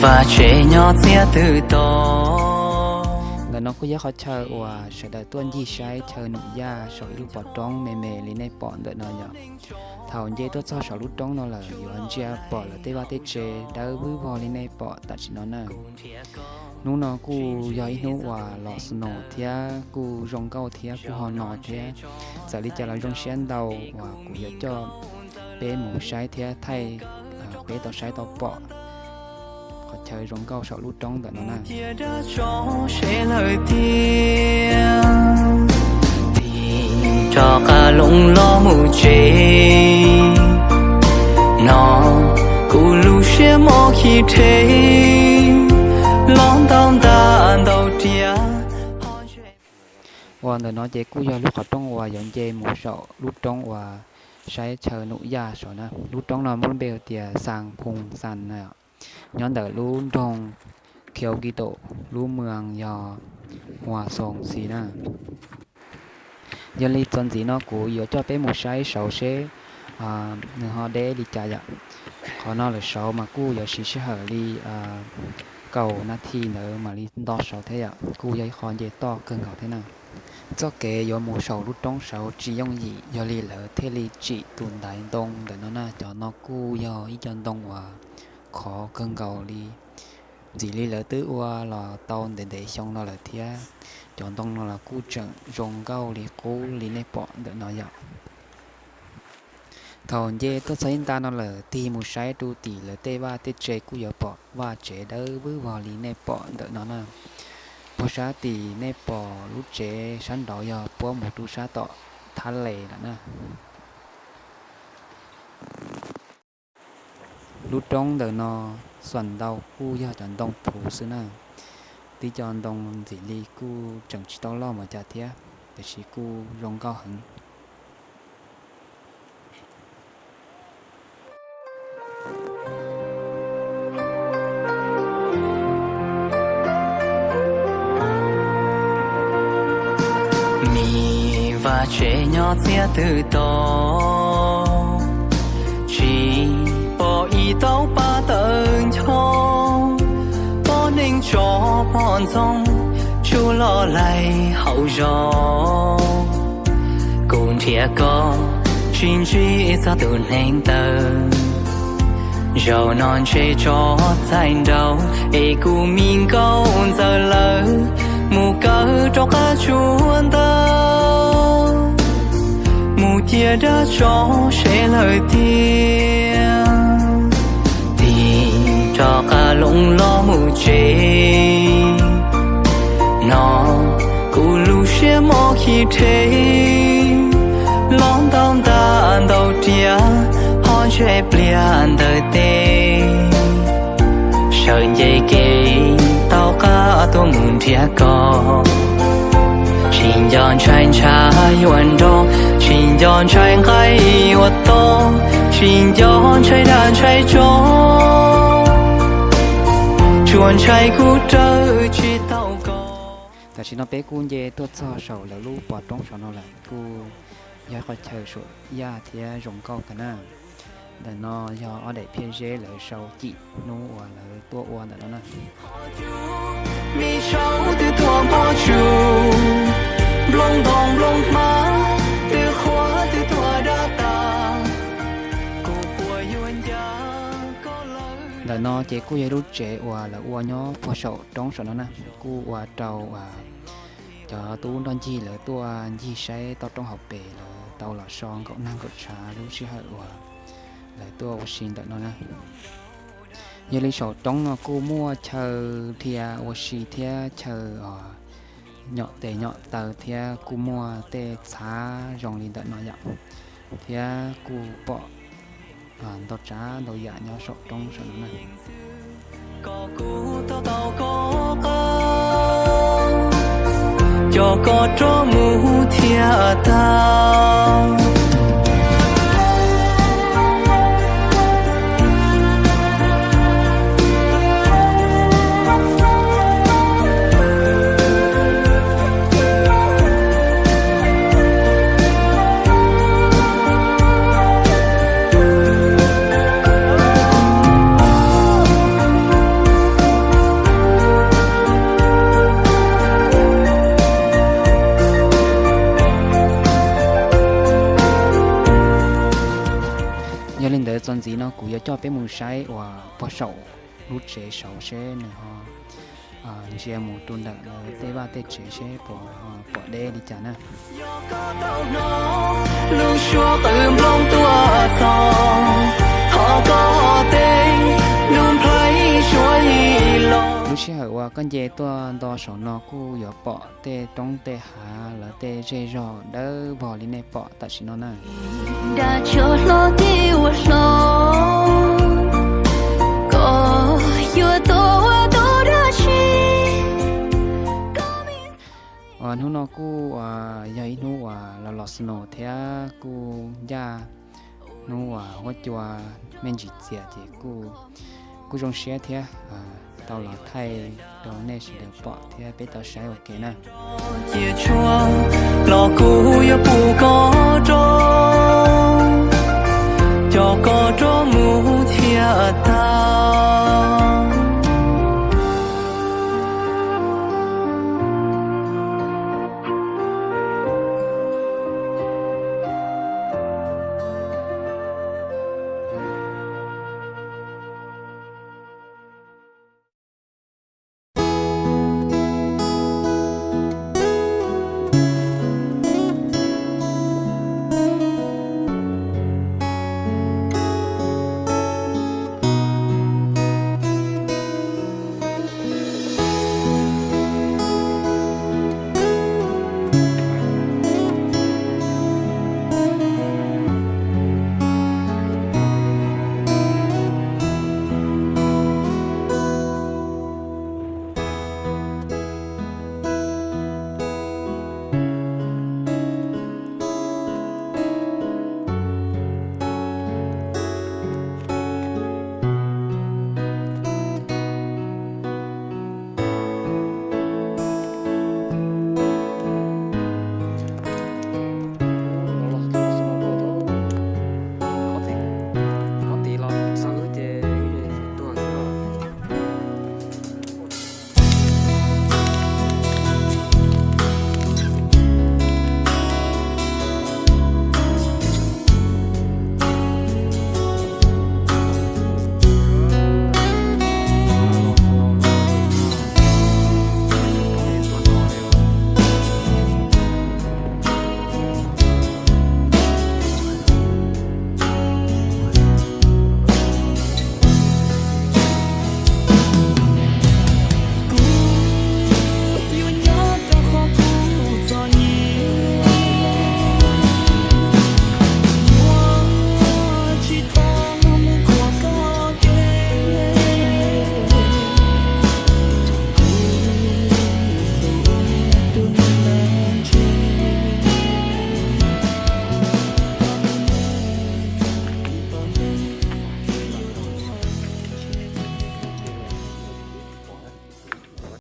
Vaj tsev nyob txia twm to. Ntawm no kuj yog qhov chaw uas sawv daws tuaj ncig saib chaw Num Yaj saum ib lub pov roob me me li nej pom ntawm no yom. Thaum nce tuaj txog saum lub roob no lawm yuav ntsia pom lawv tej vaj tej tsev dawb vog li nej pom tam sim no na. Hnub no kuj yog ib hnub uas los snow thiab kuj zoo nkauj thiab kuj ho no thiab. Txawm li cas los zoo siab ntau uas kuv yuav coj peb mus saib thiab thaij peb tau saib tau pom qhov chaw zoo nkauj saum lub roob ntawm no na. Rov qab loo los mus tsev no, kuv lub siab mob khi rhe los ntau ntaj ntau riam. Uas ntawm no ces kuj yog lub qhov rooj uas yuav nce mus saum lub roob uas saib chaw Num Yaj saum na. Lub roob no muaj lub npe tias Xas Phoo Xas na, nyob ntawm lub nroog Khiau Kis Taum, lub moos yog Huas Xoos Xis na. Yog li txuas ntxiv no kuv yuav coj peb mus saib saud seb nws ho deb li cas yom. Qhov no lawm saud mas kuj yuav siv sij hawm li kaum nas this ntawd mam li nto saud thiab yom, kuj yog ib qho nce toj kawg nkaus thiab na. Txoj kev yuav mus saum lub roob saud tsis yooj yim, yog li lawv thiaj li tsim tus ntaiv ntoo ntawm no na. Cov no kuj yog ib co ntoo uas khov kawg nkaus li. Ntxim li lawv twb ua los tau ntev ntev xyoo no lawm thiab. Cov ntoo no los kuj tseem zoo nkauj li qub li nej pom ntawm no yom. Thaum nce tuaj txog ib nta no lawm tig mus saib rau tim lawv tej vaj tej tsev kuj yuav pom vaj tsev dawb vog li nej pom ntawm no na. Puag sab tim nej pom lub tsev sab nraud yog puab mus rau sab tom Thab Les lawm na. Lub roob ntawm no xuas ntau kuj yog cov ntoo plhuv xwb na. Tib co ntoo ntxim li kuj tseem tsis tau loj mus cas thiab, tiam sis kuj zoo nkauj heev. Mim vaj tsev nyob txia twm to, tsis pom ib tauv pab tawv ncho, poj neeg tso poj ntxoog tsuj loj laig hauv zos. Kuv nrhiav koj tsis ntsib txog tus neeg taw, zaum no ntshe tso txhais nraud es kuv me nkauj ntxawm lawm, mus kawm rov qab tsuas ntawd, mus cia dab tsov se lawm tiag. Tig rov qab loo los mus tsev no, kuv lub siab mob khi rhe los ntau ntaj ntau riam, ho ntshe pliag ntawm tes sawv nce kev tau qab tuaj mus nrhiav koj. Tsis nco ntshai ntshav yuav nrog, tsis nco ntshai nqaij yuav to, tsis nco ntshai dab ntshai tsov, tsuas ntshai kuv raws tsis tau koj. Tam sim no peb kuj nce tuaj txog saum lawv lub pov roob saum no lawm, kuj yog ib qhov chaw suam yaj thiab zoo nkauj kawg na. Ntawm no yog ob daim phiaj zeb lawv sau cim hnub uas lawv tuaj ua ntawm no na. Me sau twb tuaj npog tsuj, nplooj ntoo nplooj hmab twb qhuav twb tuaj dab tas, kuv puas yuav ncav koj lawm. Ntawm no ces kuj yog ib lub tsev uas lawv ua nyob puag saum roob saum no na, kuj ua rau cov tub nroj ncig lawv tuaj ncig saib toj roob hauv pes lawv tau los so nkaum nag nkaum tshav lub sij hawm uas lawv tuaj ua si ntawm no na. Yog li saum roob no kuj muaj chaw dhia ua si thiab chaw nyom tes nyom taw thiab kuj muaj tej txhav zoo li ntawm no yom, thiab kuj pom ntau tsav ntau yam nyob saum roob saum no na. Koj kuj tau tau koj qab, coj koj rov mus thiaj tau. Txuas ntxiv no kuv yuav coj peb mus saib uas puag saum lub tsev saud seb nws ho ntsia mus rau ntawm lawv tej vaj tej tsev seb puas pom deb li cas na. Lub sij hawm uas koj nce tuaj nto saum no kuj yuav pom tej roob tej hav lawv tej zej zog dawb vog li nej pom tam sim no na. Hnub no kuj yog ib hnub uas los los snow thiab kuj ncaj hnub uas huab cua me ntsis txias ces kuj zoo siab thiab tau los thaij rau nej sawv daws pom thiab peb tau saib ua ke na. Cia tshua los kuv yuav pum koj rau, coj koj rau mus thiaj tau.